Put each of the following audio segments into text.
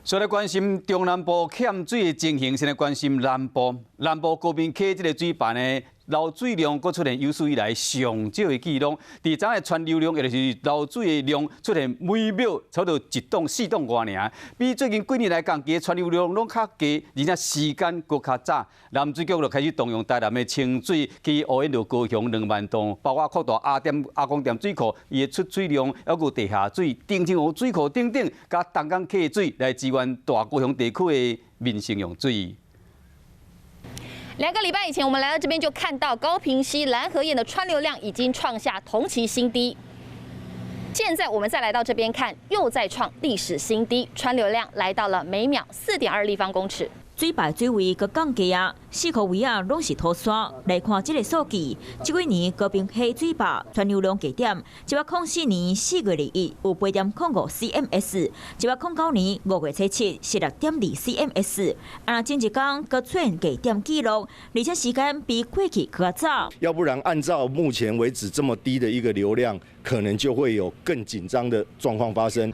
所以來關心中南部欠水的情形，先來關心南部。南部高屏溪這个水壩呢，流水量閣出現有史以來上少的記錄。佇昨的川流量，也就是流水的量，出現每秒差不多一噸四噸外爾，比最近幾年來講，其川流量攏較低，而且時間閣較早。南水局就開始動用台南的清水去污染著高雄2萬噸，包括擴大阿店阿公店水庫伊的出水量，猶閣地下水、澄清湖水庫等等，佮東港溪水來支援大高雄地區的民生用水。 2個禮拜以前，我們來到這邊就看到高屏溪攔河堰的川流量已經創下同期新低。現在我們再來到這邊看，又再創歷史新低，川流量來到了每秒4.2立方公尺。水壩水位閣降低啊，四箍圍仔攏是土沙。來看這个數據，這幾年高屏溪水壩川流量低點，104年4月21有8.05 cms，109年5月初7是6.2 cms。啊，前一工閣出現低點記錄，而且時間比過去閣較早。要不然按照目前為止這麼低的一個流量，可能就會有更緊張的狀況發生。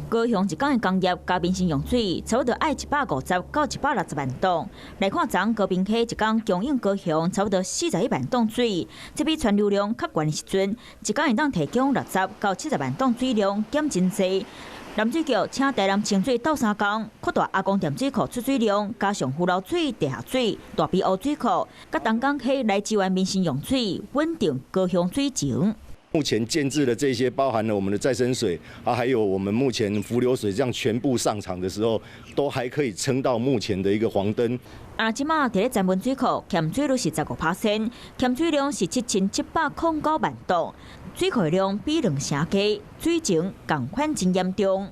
高雄一工的工業佮民生用水，差不多愛150到160萬噸。來看昨高屏溪一工供應高雄差不多41萬噸水，這比川流量較懸的時陣，一工會當提供60到70萬噸水量，減真濟。南水局請台南清水鬥相共，擴大阿公店水庫出水量，加上浮流水、地下水、大埤湖水庫，佮東港溪來支援民生用水，穩定高雄水情。目前建置的這些，包含了我們的再生水啊，還有我們目前伏流水，這樣全部上場的時候，都還可以撐到目前的一個黃燈。啊，這馬佇咧曾文水庫欠水率是15%，欠水量是7709萬噸，水庫量比兩成低，水情仝款真嚴重。